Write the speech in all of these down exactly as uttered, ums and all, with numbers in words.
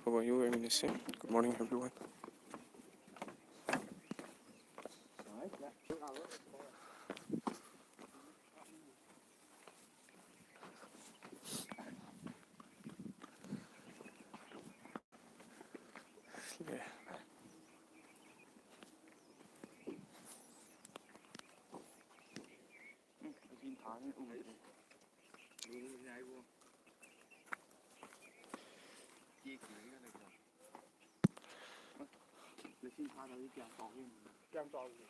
Good morning, everyone. ꯀꯌꯥꯝ ꯆꯥꯎꯔꯒꯦ?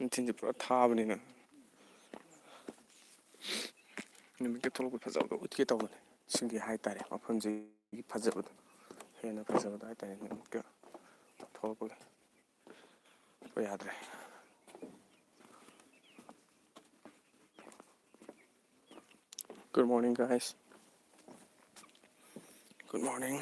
ꯅꯨꯡꯊꯤꯟꯁꯦ ꯄꯨꯔꯥ ꯊꯥꯕꯅꯤꯅ ꯅꯨꯃꯤꯠꯀ ꯊꯣꯛꯂꯛꯄ ꯐꯖꯕꯗꯣ ꯎꯠꯀꯦ ꯇꯧꯕꯅꯦ꯫ ꯁꯤꯡꯒꯤ ꯍꯥꯏꯇꯥꯔꯦ, ꯃꯐꯝꯁꯤꯒꯤ ꯐꯖꯕꯗꯣ, ꯍꯦꯟꯅ ꯐꯖꯕꯗꯣ ꯍꯥꯏꯇꯥꯔꯦ, ꯅꯨꯃꯤꯠꯀ ꯊꯣꯛꯂꯛꯄꯒꯤ꯫ ꯌꯥꯗ꯭ꯔꯦ꯫ Good morning, guys. Good morning.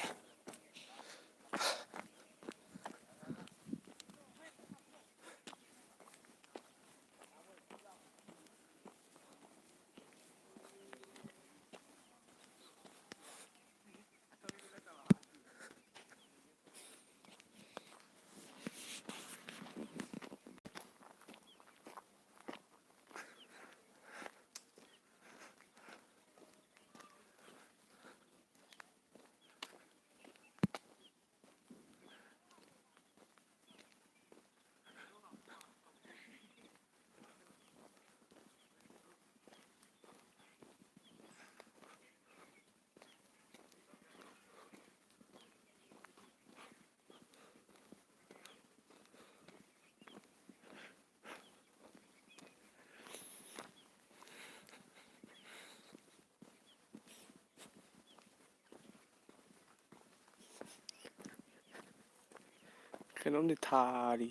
ꯀꯩꯅꯣꯝꯗꯤ ꯊꯥꯔꯤ꯫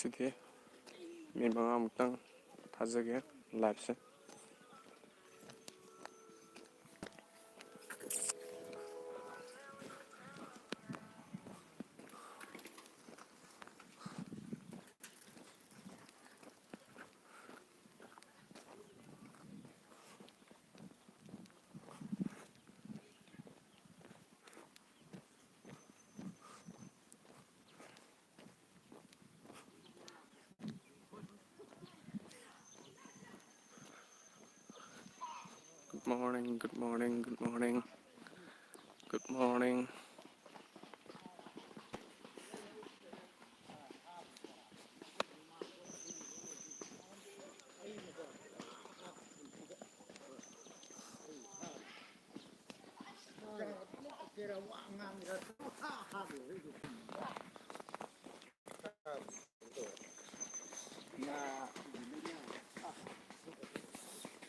ꯁꯤꯗꯤ minute ꯃꯉꯥꯃꯨꯛꯇꯪ ꯊꯥꯖꯒꯦ ꯂꯥꯏꯞꯁꯦ꯫ Good morning, good morning, good morning. Good morning.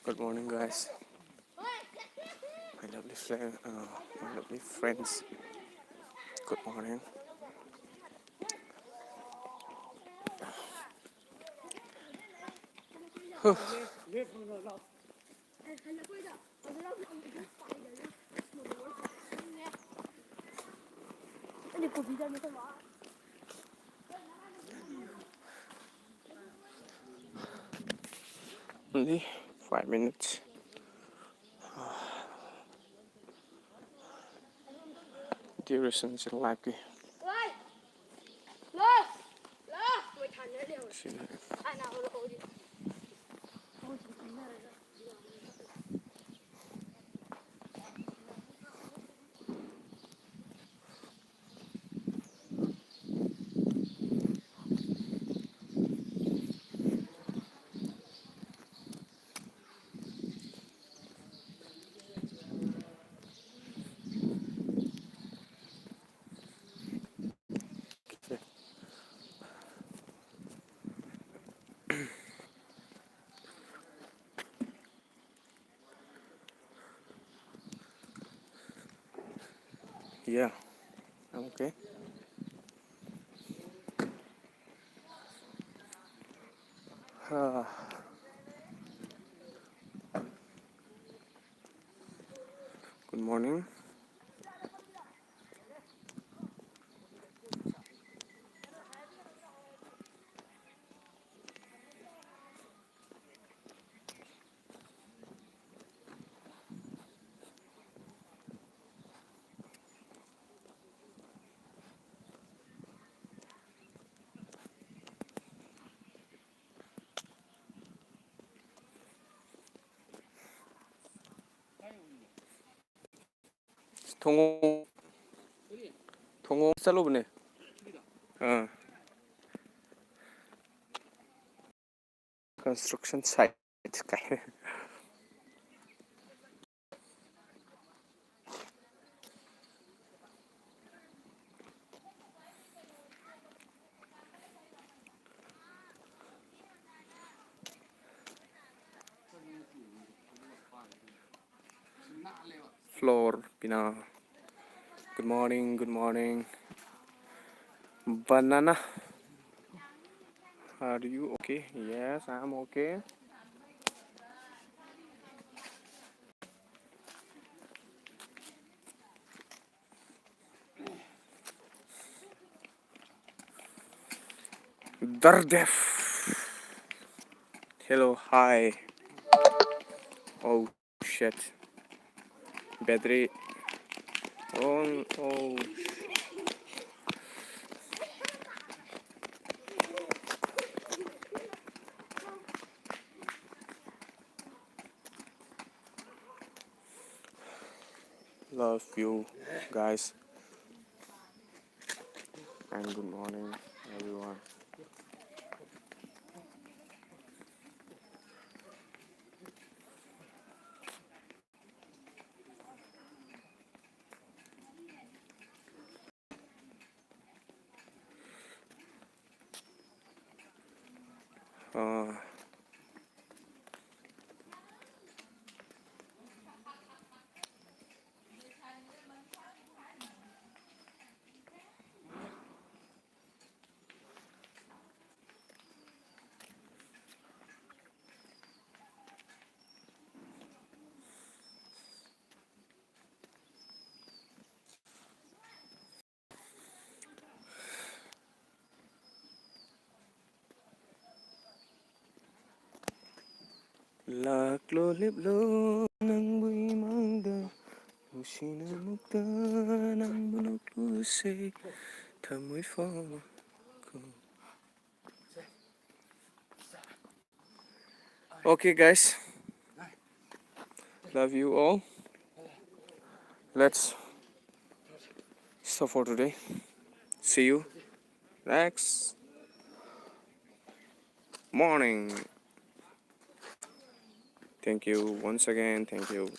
Good morning, guys. My lovely friend, uh, my lovely friends. Good morning. Huh. Only five minutes. Duration ꯁꯤ ꯂꯥꯏꯐꯀꯤ꯫ ꯁꯤꯗ꯫ Yeah, I'm okay. Uh, good morning. ꯊꯣꯡꯉꯣ, ꯊꯣꯡꯉꯣ ꯆꯠꯂꯨꯕꯅꯦ꯫ ꯑꯥ꯫ Construction site ꯀꯥꯏ꯫ Floor, Pina. Good morning, good morning. Banana. Are you okay? Yes, I'm okay. Dardef. Hello, hi. Oh shit. Battery on. Oh. Love you guys. And good morning, everyone. ꯑꯥ꯫ ꯂꯥꯛꯂꯣ ꯂꯦꯞꯂꯣ ꯅꯪꯕꯨ ꯏꯃꯥꯡꯗ, ꯅꯨꯡꯁꯤꯅ ꯑꯃꯨꯛꯇ ꯅꯪꯕꯨ ꯅꯣꯛꯂꯨꯁꯦ, ꯊꯃꯣꯏ ꯐꯥꯎꯕ꯫ Okay, guys. Love you all. Let's stop for today. See you next morning. Thank you once again. Thank you.